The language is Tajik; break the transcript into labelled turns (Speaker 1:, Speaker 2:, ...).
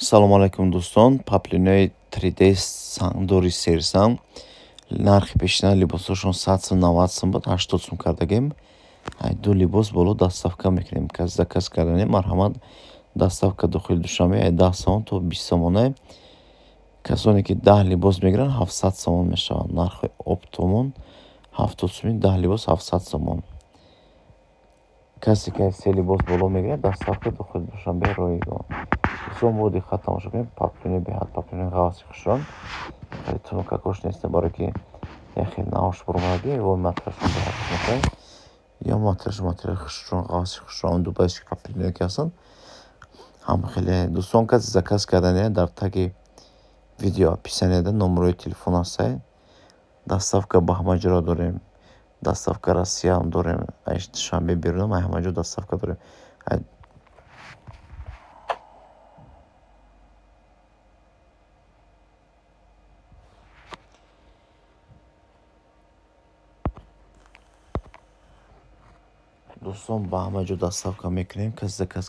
Speaker 1: Салому алайкум, дӯстон. Паплинои 3D сангдори серсан. Нархи пешина либосҳошон 100 сум, 90 сум буд, 80 сум кардагем. Ду либос боло доставка мекунем. Кас заказ карданем, марҳамат, доставка дохили Душанбе 10 сомон то 20 сомона. Касоне ки 10 либос мегиранд, 700 сомон мешаванд. Нархи оптомон 70 суми, 10 либос 700 сомон. Касе ки се либос боло мегирад, доставка дохили Душанбе ройгон. Дӯстон, бо диққат тамошо кунед. Паплини беҳад паплини ғафси хушрон. Хеле тунукакош нест, барое ки як хел навш буромадаги, во материалшон беҳад тунука. Ё материалш материали хушрон, ғафси хушрон, дубайски паплиное ки ҳастанд. Ҳам хеле дӯстон, касе заказ кардане, дар таги видео описанияда номерои телефон ҳастай. Доставка ба ҳама ҷоро дорем. Доставка Россияам дорем. Ай Душанбе берунам, ай ҳама ҷо доставка дорем. Дӯстон, ба ҳама ҷо доставка мекунем. Касе заказ